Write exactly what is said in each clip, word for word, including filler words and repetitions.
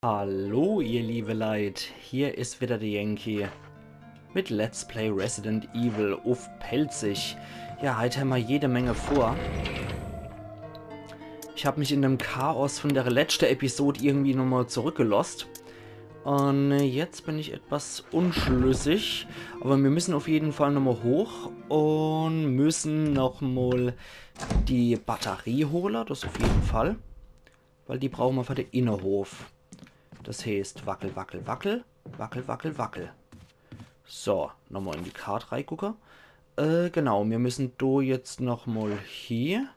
Hallo, ihr liebe Leit, hier is wieder der Yankee mit Let's Play Resident Evil uff Pälzisch. Ja, heit hämmer jede Menge vor. Ich hab mich in dem Chaos von der letschte Episode irgendwie nochmal zurückgelost. Und äh, jetzt bin ich etwas unschlüssig, aber wir müssen auf jeden Fall nochmal hoch und müssen nochmal die Batterie holen, das auf jeden Fall. Weil die brauchen wir für den Innenhof. Das heißt, wackel, wackel, wackel, wackel, wackel, wackel. So, nochmal in die Karte reingucken. Äh, genau, wir müssen do jetzt nochmal hier.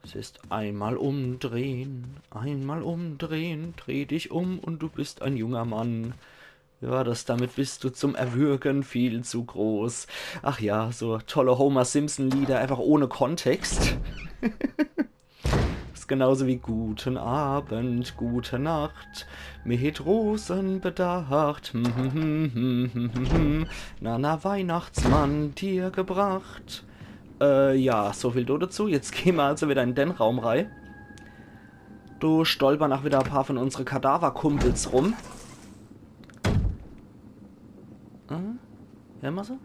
Es ist einmal umdrehen, einmal umdrehen, dreh dich um und du bist ein junger Mann. Ja, das, damit bist du zum Erwürgen viel zu groß. Ach ja, so tolle Homer-Simpson-Lieder, einfach ohne Kontext. Is genauso wie Guten Abend, gute Nacht, mit Rosen bedacht. Na, na, Weihnachtsmann, dir gebracht. Äh, ja, so viel dazu. Jetzt gehen wir also wieder in den Raum rein. Do stolpern auch wieder ein paar von unsere Kadaverkumpels rum. Äh, hören wir sie?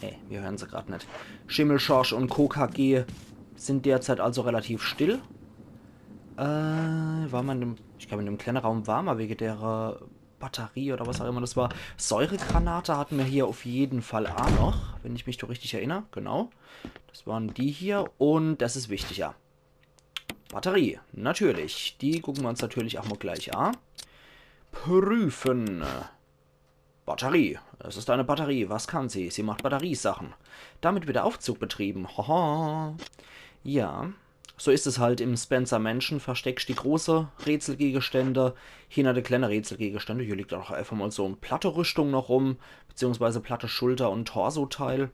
Nee, wir hören sie grad nicht. Schimmelschorsch und Co. K G sind derzeit also relativ still. Äh, war man in dem, ich glaube, in dem kleinen Raum war man wegen der äh, Batterie oder was auch immer das war. Säuregranate hatten wir hier auf jeden Fall auch noch, wenn ich mich da richtig erinnere. Genau. Das waren die hier und das ist wichtiger. Batterie, natürlich. Die gucken wir uns natürlich auch mal gleich an. Prüfen. Batterie. Es ist eine Batterie. Was kann sie? Sie macht Batteriesachen. Damit wird der Aufzug betrieben. Haha. Ja. So ist es halt im Spencer Mansion. Versteckst die große Rätselgegenstände hinter die kleine Rätselgegenstände. Hier liegt auch einfach mal so ein platte Rüstung noch rum, beziehungsweise platte Schulter- und Torsoteil.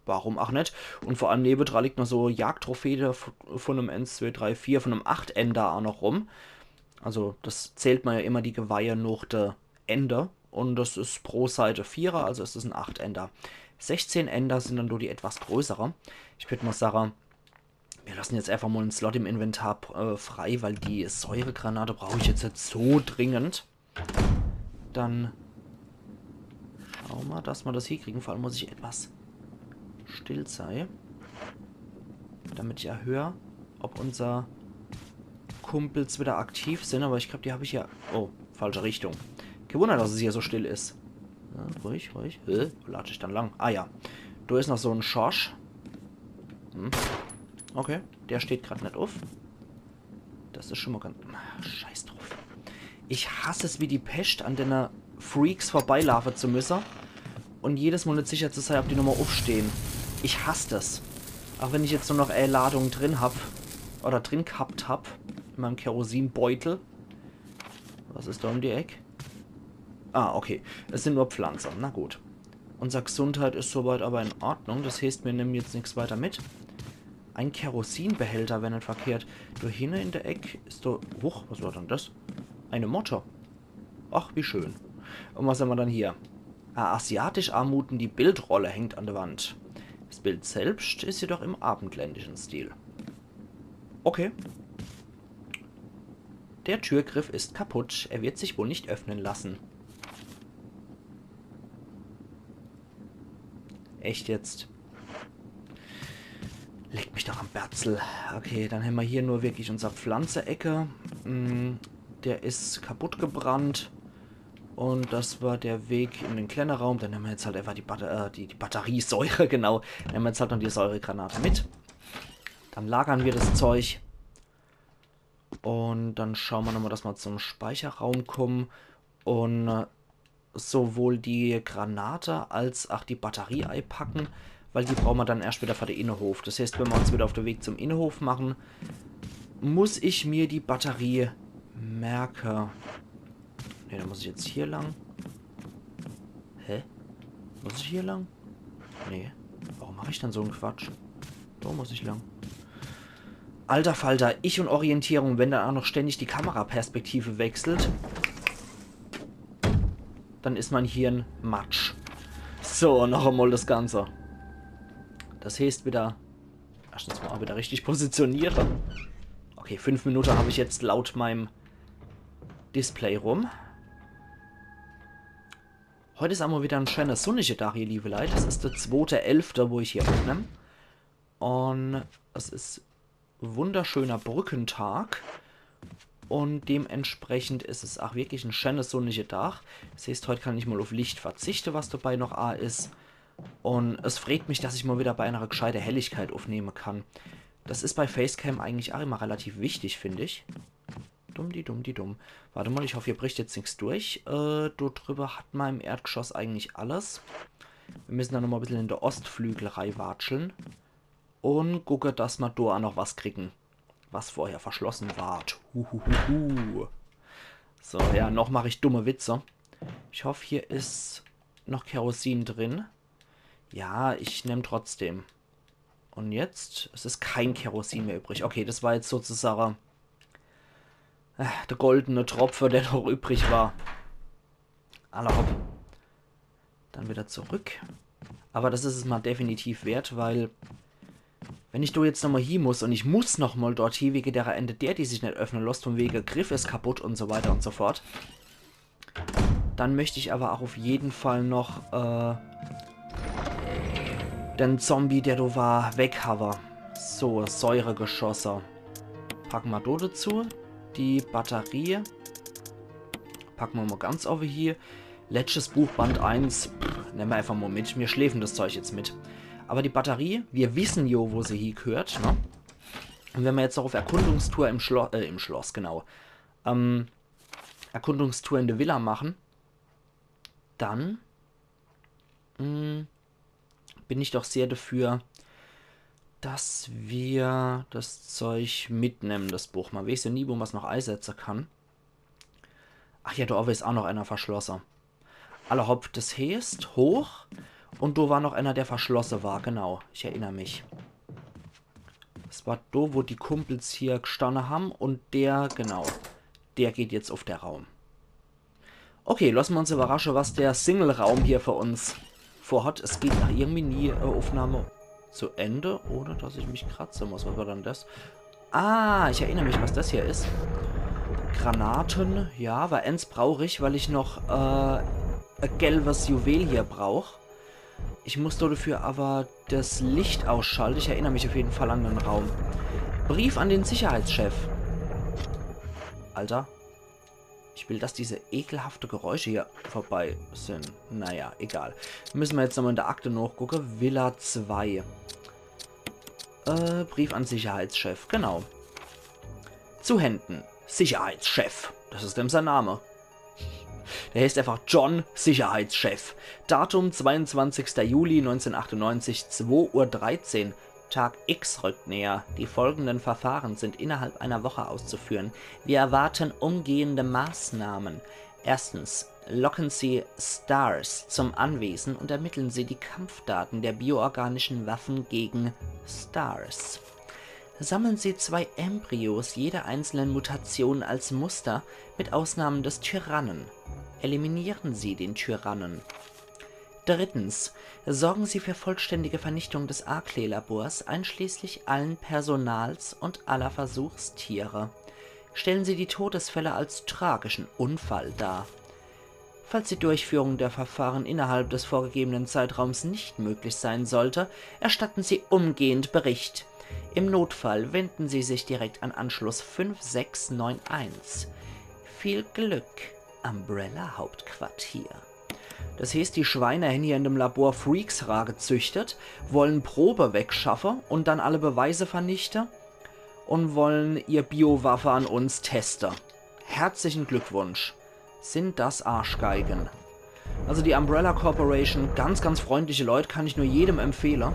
Warum auch nicht? Und vor allem nebendran liegt noch so Jagdtrophäe v-, von einem eins, zwei, drei, vier, von einem Achtender auch noch rum. Also das zählt man ja immer die Geweihe nach der Ende. Und das ist pro Seite Vierer, also ist es ein Achtender. Sechzehn Ender sind dann nur die etwas größere. Ich würde mal sagen, wir lassen jetzt einfach mal einen Slot im Inventar äh, frei, weil die Säuregranate brauche ich jetzt nicht so dringend. Dann schauen wir, dass wir das hinkriegen. Vor allem muss ich etwas still sein, damit ich erhöhe, ob unser Kumpels wieder aktiv sind. Aber ich glaube, die habe ich ja... Oh, falsche Richtung. Kein Wunder, dass es hier so still ist. Ja, ruhig, ruhig. Hä? Wo latsche ich dann lang? Ah ja. Da ist noch so ein Schorsch. Hm. Okay, der steht gerade nicht auf. Das ist schon mal ganz... Ah, scheiß drauf. Ich hasse es wie die Pest, an den Freaks vorbeilaufen zu müssen und jedes Mal nicht sicher zu sein, ob die nochmal aufstehen. Ich hasse das. Auch wenn ich jetzt nur noch eine Ladung drin hab oder drin gehabt hab in meinem Kerosinbeutel. Was ist da um die Ecke? Ah, okay. Es sind nur Pflanzen. Na gut. Unsere Gesundheit ist soweit aber in Ordnung. Das heißt, wir nehmen jetzt nichts weiter mit. Ein Kerosinbehälter wäre nicht verkehrt. Da hinten in der Ecke ist da... Huch, was war denn das? Eine Motte. Ach, wie schön. Und was haben wir dann hier? Ah, asiatisch anmutende Bildrolle hängt an der Wand. Das Bild selbst ist jedoch im abendländischen Stil. Okay. Der Türgriff ist kaputt. Er wird sich wohl nicht öffnen lassen. Echt jetzt? Leck mich doch am Berzel. Okay, dann haben wir hier nur wirklich unser Pflanzeecke. Mm, der ist kaputt gebrannt. Und das war der Weg in den kleinen Raum. Dann nehmen wir jetzt halt einfach die, Batter äh, die, die Batteriesäure, genau. Nehmen wir jetzt halt noch die Säuregranate mit. Dann lagern wir das Zeug. Und dann schauen wir nochmal, dass wir zum Speicherraum kommen. Und äh, sowohl die Granate als auch die Batterie einpacken, weil die brauchen wir dann erst wieder für den Innenhof. Das heißt, wenn wir uns wieder auf den Weg zum Innenhof machen, muss ich mir die Batterie merken. Ne, dann muss ich jetzt hier lang. Hä? Muss ich hier lang? Nee. Warum mache ich dann so einen Quatsch? Da muss ich lang. Alter Falter, ich und Orientierung, wenn dann auch noch ständig die Kameraperspektive wechselt, dann ist mein Hirn Matsch. So, noch einmal das Ganze. Das heißt wieder, erstens mal wieder richtig positionieren. Okay, fünf Minuten habe ich jetzt laut meinem Display rum. Heut is emol wieder en scheener sunniger Dag, ihr liewe Leit. Es is de zwote Elfte, wo ich hier uffnemm. Un es is wunderscheener Brückentag. Un dementsprechend is es ach wirklich en scheener sunniger Dag. Des heeßt, heut kann ich mol uff Licht verzichte, was dabei noch a is. Un es freet mich, dass ich mol wieder bei ener gscheite Helligkeit uffnehme kann. Des is bei Facecam eigentlich ach immer relativ wichtig, find ich. Dumm di dumm di dumm. Wart emol, ich hoff, hier bricht jetzt nix durch. Äh, do driwwe hat ma im Erdgeschoss eigentlich alles. Mir müssen do nochmol e bissel in de Ostflügel reiwatscheln. Un gucke, dass ma do a noch was kriegen, was vorher verschlosse war. Huhuhuhu. So, ja, noch mach ich dumme Witze. Ich hoff, hier is noch Kerosin drin. Ja, ich nemm trotzdem. Un jetzt? Es is kein Kerosin mehr übrig. Okay, des war jetzt sozusage, äh, de goldene Tropfe, der noch übrig war. Alla hopp. Dann wieder zurück. Awwer des is es mol definitiv wert, weil wenn ich do jetzt nochmol hie muss un ich muss nochmol dort hie wege derer eene Deer, die sich net öffne losst, vun wege Griff is kaputt un so weiter un so fort, dann möcht ich awwer ach uff jeden Fall noch, äh, den Zombie, der do war, weghawwe. So, Säuregeschosse. Packe ma do dezu. Die Batterie packe ma mol ganz owwe hie. Letschtes Buch, Band eins. Pff, nemme ma einfach mol mit. Mir schleefe des Zeug jetzt mit. Awwer die Batterie, mir wisse jo, wo se hiegheert, ne? Un wenn ma jetzt noch uff Erkundungstour im Schlo-, äh, im Schloss, genau. Ähm, Erkundungstour in de Villa mache, dann, mm, bin ich doch sehr dafür, dass mir des Zeug mitnemme, des Buch. Ma weeß jo nie, wo ma's noch eisetze kann. Ach ja, do owwe is ach noch ener verschlosse. Alla hopp, des heeßt, hoch. Un do war noch ener, der verschlosse war, genau. Ich erinner mich. Des war do, wo die Kumpels hier gstanne hän. Un der, genau, der geht jetzt uff de Raum. Okay, losse ma uns iwwerrasche, was de Single-Raum hier für uns vorhat. Es geht ach irgendwie nie, äh, Uffnahme zu Ende, ohne dass ich mich kratze muss. Was war dann des? Ah, ich erinner mich, was des hier is. Granate, ja, awwer eens brauch ich, weil ich noch, äh, e gelbes Juwel hier brauch. Ich muss do dafür awwer des Licht ausschalte. Ich erinner mich uff jeden Fall an den Raum. Brief an den Sicherheitschef. Alter. Ich will, dass diese ekelhafte Geräusche hier vorbei sin. Naja, egal. Müsse ma jetzt nochmol in de Akte nochgucke. Villa zwei. Äh, Brief an Sicherheitschef. Genau. Zu Händen. Sicherheitschef. Des is dem sei Name. Der heeßt einfach John, Sicherheitschef. Datum zweiundzwanzigster Juli neunzehnhundertachtundneunzig, zwei Uhr dreizehn. Tag X rückt näher. Die folgenden Verfahren sind innerhalb einer Woche auszuführen. Wir erwarten umgehende Maßnahmen. Erstens, locken Sie Stars zum Anwesen und ermitteln Sie die Kampfdaten der bioorganischen Waffen gegen Stars. Sammeln Sie zwei Embryos jeder einzelnen Mutation als Muster, mit Ausnahmen des Tyrannen. Eliminieren Sie den Tyrannen. Drittens, sorgen Sie für vollständige Vernichtung des Arklay-Labors, einschließlich allen Personals und aller Versuchstiere. Stellen Sie die Todesfälle als tragischen Unfall dar. Falls die Durchführung der Verfahren innerhalb des vorgegebenen Zeitraums nicht möglich sein sollte, erstatten Sie umgehend Bericht. Im Notfall wenden Sie sich direkt an Anschluss fünf sechs neun eins. Viel Glück, Umbrella-Hauptquartier. Des heeßt, die Schweine hän hier in dem Labor Freaks ragezüchtet, wolle Probe wegschaffe un dann alle Beweise vernichte un wolle ihr Biowaffe an uns teste. Herzlichen Glückwunsch. Sin das Arschgeige. Also die Umbrella Corporation, ganz, ganz freundliche Leut, kann ich nur jedem empfehle.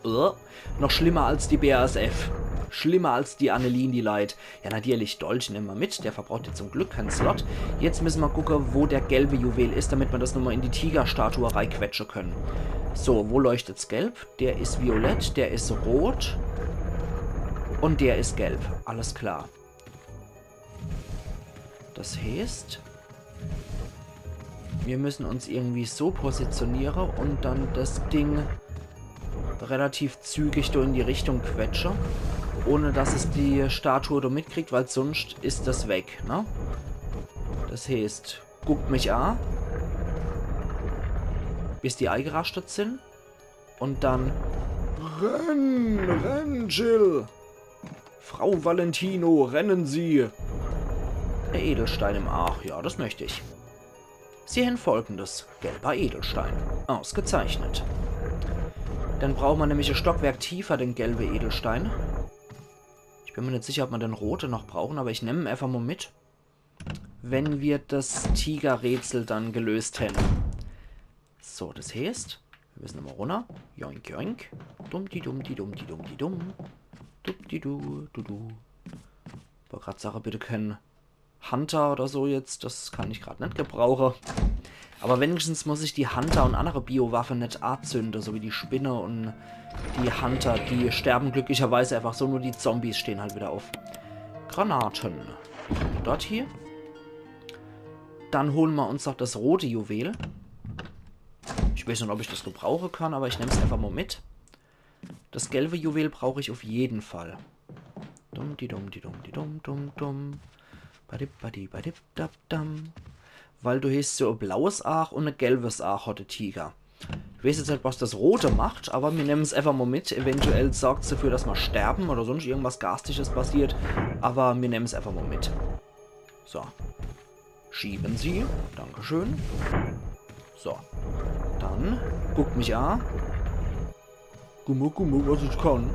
Awwer, äh, noch schlimmer als die B A S F. Schlimmer als die Annelien, die Leit. Ja, natürlich, Dolch nemme ma mit, der verbraucht jetzt zum Glück kein Slot. Jetzt müsse ma gucke, wo der gelbe Juwel is, damit ma des nochmol in die Tigerstatue reiquetsche könne. So, wo leuchtet's gelb? Der is violett, der is rot. Un der is gelb. Alles klar. Des heeßt, mir müsse uns irgendwie so positioniere un dann des Ding relativ zügig do in die Richtung quetsche. ohne dass es die Statue do mitkriegt, weil sunscht is das weg, ne? Das heeßt, guckt mich a, bis die eigeraschtet sin. Und dann: Renn, renn, Jill! Frau Valentino, rennen Sie! Der Edelstein im Aach, ja, das möcht ich. Sie hen folgendes. Gelber Edelstein. Ausgezeichnet. Dann brauche mer nämlich e Stockwerk tiefer den gelbe Edelstein. Ich bin mir net sicher, ob mer den rote noch brauchen, aber ich nemm en einfach mo mit, wenn wir das Tigerrätsel dann gelöst hen. So, das heeßt, wir müssen nochmal runner. Joink, joink. Dumm, di dumm, di dumm, di dumm, di dumm. Dumm, di du, du, du. Wollt grad sage, bitte kein Hunter oder so jetzt. Das kann ich grad net gebrauche. Aber wenigstens muss ich die Hunter und andere Biowaffe net azünde, so wie die Spinne und die Hunter. Die sterben glücklicherweise einfach so, nur die Zombies stehen halt wieder auf. Granaten. Dort hier. Dann holen mer uns noch das rote Juwel. Ich weiß net, ob ich das gebrauche kann, aber ich nemm's einfach mo mit. Das gelbe Juwel brauch ich auf jeden Fall. Dumm, di dumm, di dumm, di dumm, dumm, dumm. Badip, badi, badip, dap, dam. Weil du hast so e blaues Aach und e gelbes Aach, hat de Tiger. Ich weiß jetzt net, was das rote macht, aber mir nemmen's einfach mo mit. Eventuell sorgt's dafür, dass mer sterben oder sonst irgendwas Garstiges passiert. Aber mir nemmen's einfach mo mit. So. Schieben Sie. Dankeschön. So. Dann guckt mich a. Guck mo, guck mo, was ich kann.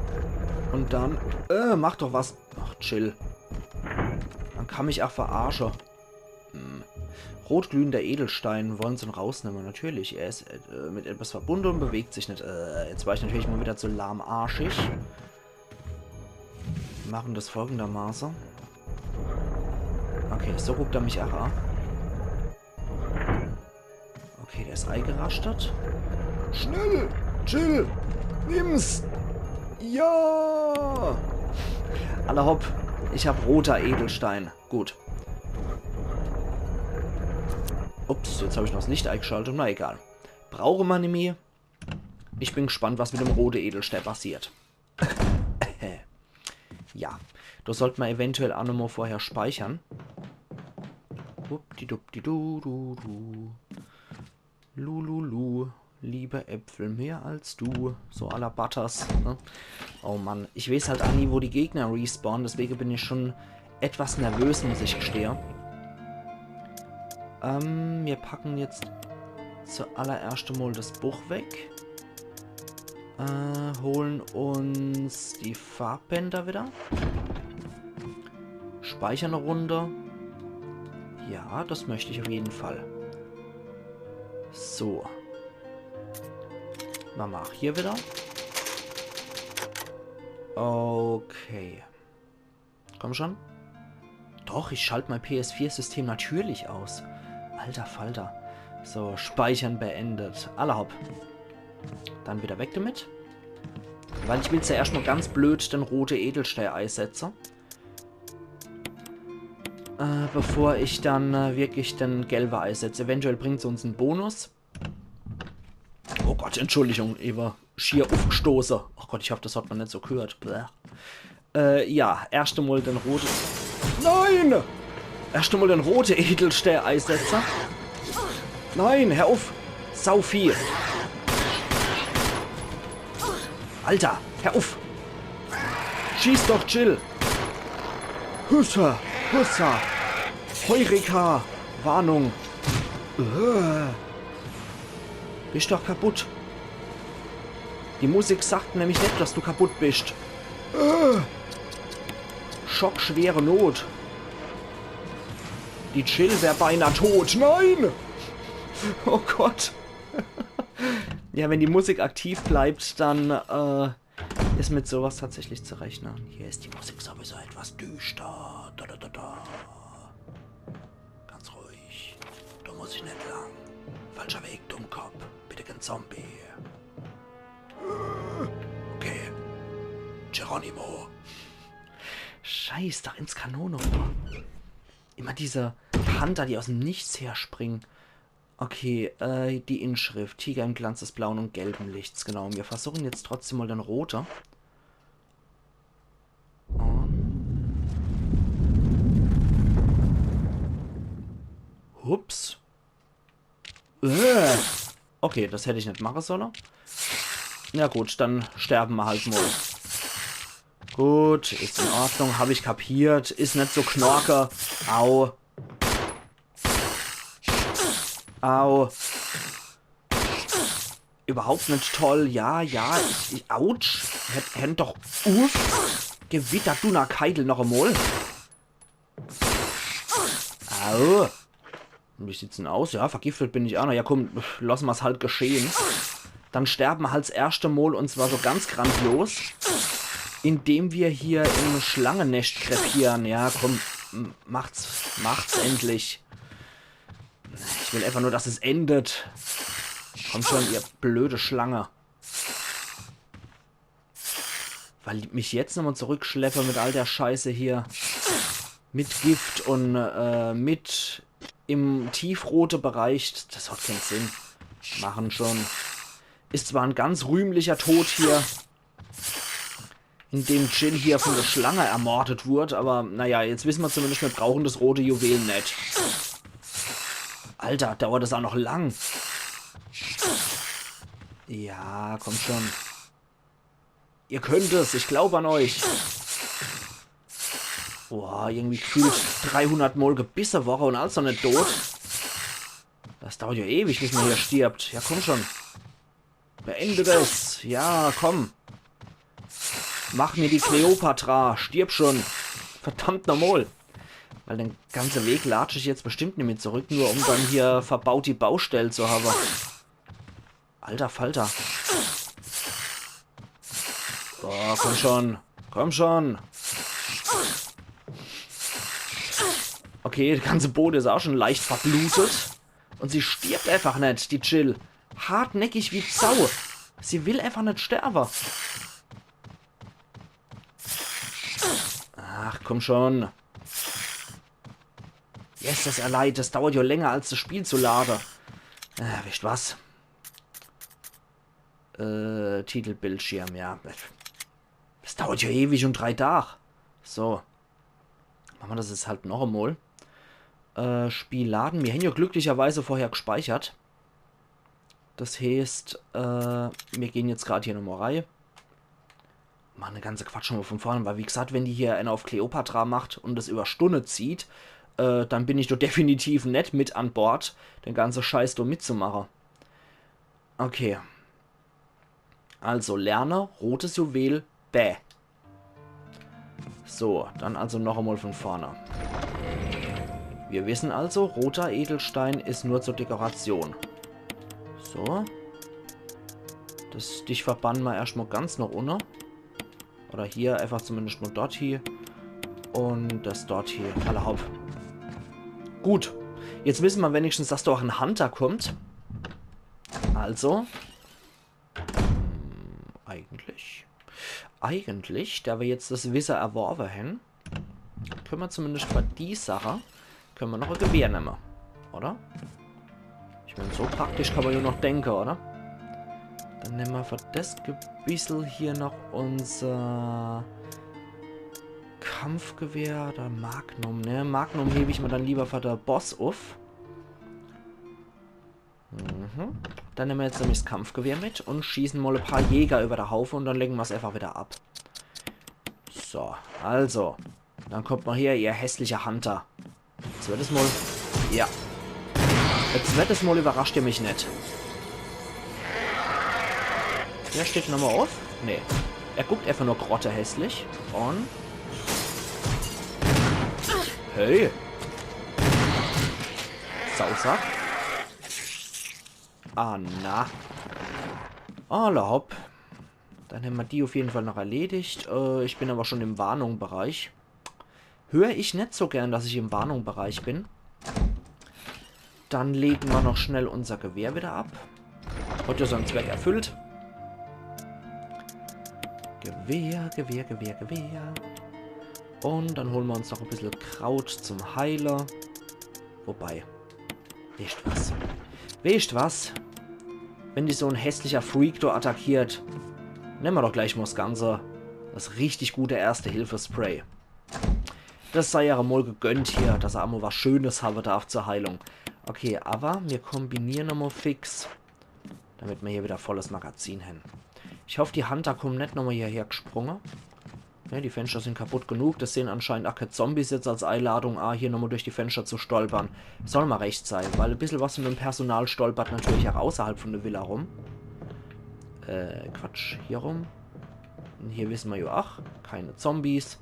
Und dann, äh, mach doch was. Ach, chill. Man kann mich ach verarsche. Hm. Rotglühender Edelstein, wollen Sie ihn rausnehmen? Natürlich, er ist äh, mit etwas verbunden und bewegt sich nicht. Äh, jetzt war ich natürlich mal wieder zu lahmarschig. Wir machen das folgendermaßen. Okay, so guckt er mich ach a. Okay, der ist eingeraschtet. Schnell, chill, nimm's. Ja! Alla hopp, ich hab roter Edelstein. Gut. Ups, jetzt hab ich noch das Licht eingeschaltet. Na egal. Brauche mer nimmi. Ich bin gespannt, was mit dem rote Edelstein passiert. Ja, das sollt mer eventuell ach nochmal vorher speichern. Huppdiduppdidu, du, du. Lululu, lieber Äpfel, mehr als du. So à la Butters, ne? Oh Mann, ich weiß halt ach nie, wo die Gegner respawnen, deswegen bin ich schon etwas nervös, muss ich gestehe. Ähm, wir packen jetzt zuallererscht mal das Buch weg. Äh, holen uns die Farbbänder wieder. Speichern eine Runde. Ja, das möchte ich auf jeden Fall. So. Mama, hier wieder. Okay. Komm schon. Doch, ich schalt mein P S vier System natürlich aus. Alter Falter. So, Speichern beendet. Alla hopp. Dann wieder weg damit. Weil ich will zuerscht mal ganz blöd den rote Edelstein einsetze. Äh, bevor ich dann äh, wirklich den gelbe einsetze. Eventuell bringt's uns einen Bonus. Oh Gott, Entschuldigung, ich war schier aufgestoßen. Oh Gott, ich hoffe, das hat man nicht so gehört. Bäh. Äh, ja, erscht mal den rote. Nein! Erscht mal den rote Edelstein einsetze. Nein, hör auf! Sauvieh! Alter, hör auf! Schieß doch, chill! Hussa! Hussa! Heureka! Warnung! Äh. Bist doch kaputt. Die Musik sagt nämlich nicht, dass du kaputt bist. Äh. Schock, schwere Not. Die Jill wär beinahe tot. Nein! Oh Gott. Ja, wenn die Musik aktiv bleibt, dann äh, ist mit sowas tatsächlich zu rechnen. Hier ist die Musik sowieso etwas düster. Da, da, da, da. Ganz ruhig. Da muss ich nicht lang. Falscher Weg, Dummkopf. Bitte kein Zombie. Okay. Geronimo. Scheiß doch ins Kanonenrohr. Immer diese Hunter, die aus dem Nichts herspringen. Okay, äh, die Inschrift. Tiger im Glanz des blauen und gelben Lichts. Genau, wir versuchen jetzt trotzdem mal den rote. Ups. Äh. Okay, das hätt ich net mache solle. Na gut, dann sterbe mer halt mol. Gut, is in Ordnung, hab ich kapiert. Is net so knorke. Au. Au. Überhaupt net toll. Ja, ja, ich, ich, autsch. Händ, händ doch uff. Gewitter, Dunnerkeidel noch emol. Au. Und wie sieht's denn aus? Ja, vergiftet bin ich auch noch. Ja, komm, lass mer's halt geschehen. Dann sterbe mer halt 's erschte Mol, und zwar so ganz grandios, indem mer hier im Schlangenescht krepieren. Ja, komm, m- macht's, macht's endlich. Ich will einfach nur, dass es endet. Komm schon, ihr blöde Schlange. Weil mich jetzt nochmal zurückschleppe mit all der Scheiße hier. Mit Gift und äh, mit im tiefrote Bereich. Das hat keinen Sinn. Machen schon. Is zwar ein ganz rühmlicher Tod hier, in dem Jill hier von der Schlange ermordet wurde, aber naja, jetzt wissen wir zumindest, wir brauchen das rote Juwel net. Alter, dauert das auch noch lang. Ja, komm schon. Ihr könnt es, ich glaube an euch. Boah, irgendwie gefühlt dreihundert Mol gebisse worre und als noch net tot. Das dauert ja ewig, bis man hier stirbt. Ja, komm schon. Beende das. Ja, komm. Mach mir die Kleopatra. Stirb schon. Verdammt nochmal. Weil den ganzen Weg latsch ich jetzt bestimmt nicht mehr zurück, nur um dann hier verbaut die Baustelle zu haben. Alter Falter. Oh, komm schon. Komm schon. Okay, der ganze Boden ist auch schon leicht verblutet. Und sie stirbt einfach nicht, die Jill. Hartnäckig wie Sau. Sie will einfach nicht sterben. Ach, komm schon. Yes, das erleid. Das dauert ja länger als das Spiel zu laden. Äh, wisst was? Äh, Titelbildschirm, ja. Das dauert ja ewig und drei Tage. So. Machen wir das jetzt halt noch einmal. Äh, Spiel laden. Wir haben ja glücklicherweise vorher gespeichert. Das heißt, äh, wir gehen jetzt gerade hier nochmal rein. Machen den ganzen Quatsch nochmal von vorne, weil wie gesagt, wenn die hier einer auf Kleopatra macht und das über Stunde zieht, äh, dann bin ich doch definitiv nicht mit an Bord, den ganzen Scheiß da mitzumachen. Okay. Also lerne, rotes Juwel, bäh. So, dann also noch einmal von vorne. Wir wissen also, roter Edelstein ist nur zur Dekoration. So. Das, dich verbannen wir erstmal ganz nach unten. Oder hier einfach zumindest mal dort hier. Und das dort hier. Alla hopp. Gut. Jetzt wissen wir wenigstens, dass da auch ein Hunter kommt. Also. Hm, eigentlich. Eigentlich, da wir jetzt das Wissen erworben haben, können wir zumindest bei die Sache, können wir noch ein Gewehr nehmen. Oder? Ich meine, so praktisch kann man ja noch denken, oder? Dann nehmen wir für das Gebissel hier noch unser Kampfgewehr oder Magnum, ne? Magnum hebe ich mir dann lieber für den Boss auf. Mhm. Dann nehmen wir jetzt nämlich das Kampfgewehr mit und schießen mal ein paar Jäger über den Haufen und dann legen wir's einfach wieder ab. So, also. Dann kommt mal her, ihr hässlicher Hunter. Jetzt wird es mal. Ja. Jetzt wird es mal, überrascht ihr mich nicht. Der steht nochmal auf? Nee. Er guckt einfach nur grottehässlich. Und. Hey! Sausack. Ah, na. Alla hopp. Dann haben wir die auf jeden Fall noch erledigt. Äh, ich bin aber schon im Warnungsbereich. Höre ich nicht so gern, dass ich im Warnungsbereich bin. Dann legen wir noch schnell unser Gewehr wieder ab. Hat ja seinen Zweck erfüllt. Gewehr, Gewehr, Gewehr, Gewehr. Und dann holen wir uns noch ein bisschen Kraut zum Heile. Wobei, wisst was? Wisst was? Wenn dich so ein hässlicher Freak da attackiert, nehmen wir doch gleich mal das Ganze, das richtig gute Erste-Hilfe-Spray. Das sei ja mal gegönnt hier, dass er einmal was Schönes haben darf zur Heilung. Okay, awwer mir kombiniere nochmol fix, damit mir hier wieder volles Magazin hän. Ich hoff, die Hunter kummen net nochmol hierher gesprunge. Ne, die Fenster sin kaputt genug. Das sehn anscheinend ach kee Zombies jetzt als Eiladung a, hier nochmol durch die Fenster zu stolpere. Soll mol recht sei, weil e bissel was von dem Personal stolpert natürlich ach außerhalb von de Villa rum. Äh, Quatsch, hier rum. Un hier wisse mer jo ach, kee Zombies.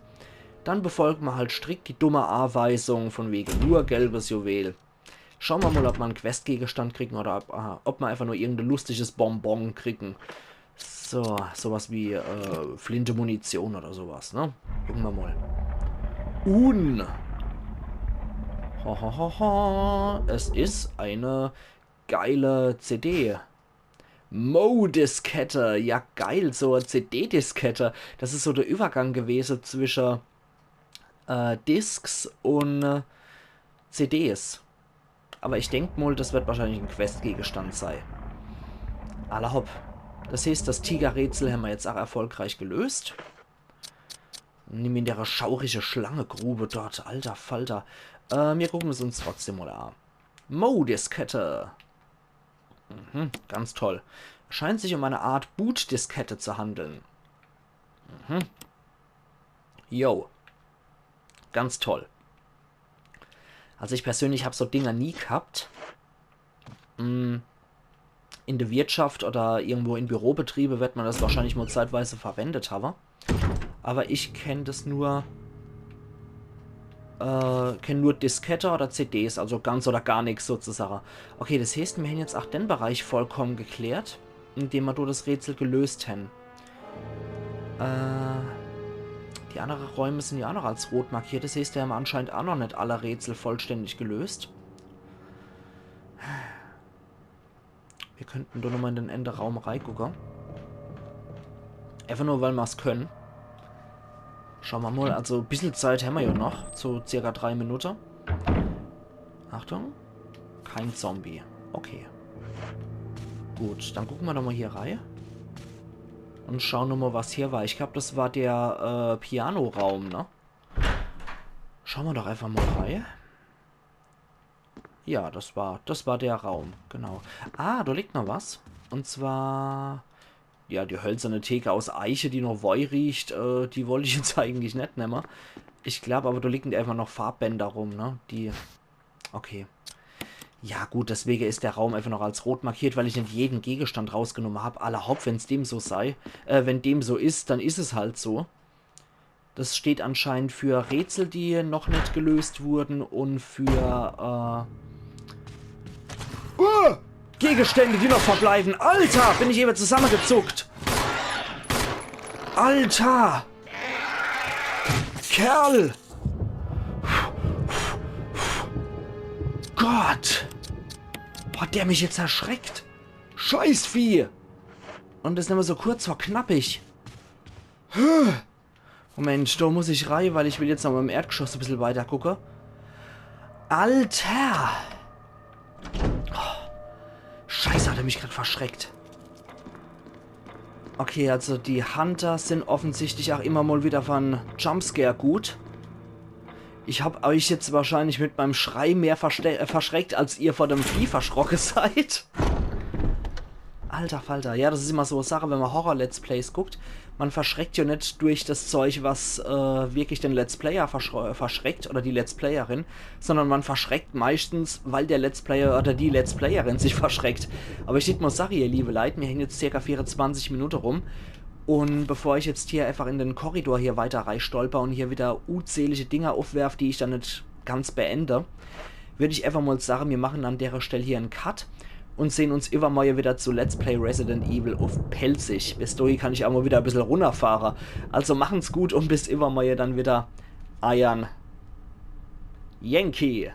Dann befolge mer halt strikt die dumme Aweisung von wege nur gelbes Juwel. Schaue mer mol, ob mer en Questgegenstand kriegen oder ob, äh, ob mer einfach nur irgend e lustiges Bonbon kriegen. So, sowas wie, äh, Flinte, Munition oder sowas, ne? Gucke mer mol. Un. Ho, ho, ho, ho. Es is e geile C D. Mo-Diskette. Ja, geil, so e C D-Diskette. Das is so de Übergang gewese zwische, äh, Discs un, äh, C Ds. Awwer ich denk mol, das werd wahrscheinlich en Questgegenstand sei. Alla hopp. Das heeßt, das Tigerrätsel hämmer jetzt ach erfolgreich gelöst. Nimm in dere schaurige Schlangegrube dort, alter Falter. Äh, mir gucken es uns trotzdem mol a. Mo-Diskette. Mhm, ganz toll. Scheint sich um eine Art Bootdiskette zu handeln. Mhm. Jo. Ganz toll. Also ich persönlich hab so Dinger nie gehabt. Mm, in de Wirtschaft oder irgendwo in Bürobetriebe werd mer das wahrscheinlich mol zeitweise verwendet hawwe. Awwer ich kenn das nur, äh, kenn nur Diskette oder C Ds, also ganz oder gar nix sozusagen. Okay, das heeßt, mir hän jetzt ach den Bereich vollkommen geklärt, indem mer do das Rätsel gelöst hän. Äh, die annere Räume sin jo ach noch als rot markiert. Das heeßt, mir hän anscheinend ach noch net alle Rätsel vollständig gelöst. Mir könnten do nochmol in den annere Raum reigucke. Einfach nur, weil mer's können. Schaue mer mol, also e bissel Zeit hämmer jo noch, so circa drei Minute. Achtung. Kee Zombie. Okay. Gut, dann gucke mer doch mol hier rei. Un schaue nochmol, was hier war. Ich glaab, das war der, äh, Pianoraum, ne? Schaue mer doch einfach mol rei. Ja, das war, das war der Raum, genau. Ah, do liegt noch was. Un zwar, ja, die hölzerne Theke aus Eiche, die noch woih riecht, äh, die wollt ich jetzt eigentlich net nemme. Ich glaab awwer, do liegen einfach noch Farbbänder rum, ne? Die, okay. Ja gut, deswege is der Raum einfach noch als rot markiert, weil ich net jeden Gegenstand rausgenomme hab. Alla hopp, wenn's dem so sei, äh, wenn dem so is, dann is es halt so. Das steht anscheinend für Rätsel, die noch net gelöst wurden un für, äh, uh, Gegenstände, die noch verbleiben. Alter, bin ich ewe zusammegezuckt. Alter. Kerl. Gott. Hat der mich jetzt erschreckt? Scheißvieh. Un das is immer so kurz vor knappig. Moment, do muss ich rei, weil ich will jetzt noch im Erdgeschoss e bissel weiter gucke. Alter! Oh, Scheiße, hat er mich grad verschreckt. Okay, also die Hunter sin offensichtlich ach immer mol wieder von Jumpscare gut. Ich hab euch jetzt wahrscheinlich mit meinem Schrei mehr verste-, äh, verschreckt, als ihr vor dem Vieh verschrocke seid. Alter Falter, ja, das is immer so e Sache, wenn ma Horror-Let's Plays guckt. Ma verschreckt jo net durch das Zeug, was, äh, wirklich den Let's Player verschre-, verschreckt oder die Let's Playerin, sondern ma verschreckt meistens, weil der Let's Player oder die Let's Playerin sich verschreckt. Awwer ich deet mol sage, ihr liebe Leit, mir hänn jetzt circa vierezwanzig Minute rum. Un bevor ich jetzt hier einfach in den Korridor hier weiter reistolper un hier wieder unzählige Dinger uffwerf, die ich dann net ganz beende, würd ich einfach mol sage, mir machen an dere Stell hier en Cut un sehn uns iwwermorje wieder zu Let's Play Resident Evil uff Pälzisch. Bis dohi kann ich ach mol wieder e bissel runnerfahre. Also machen's gut un bis iwwermorje dann wieder. Eiern Yankee.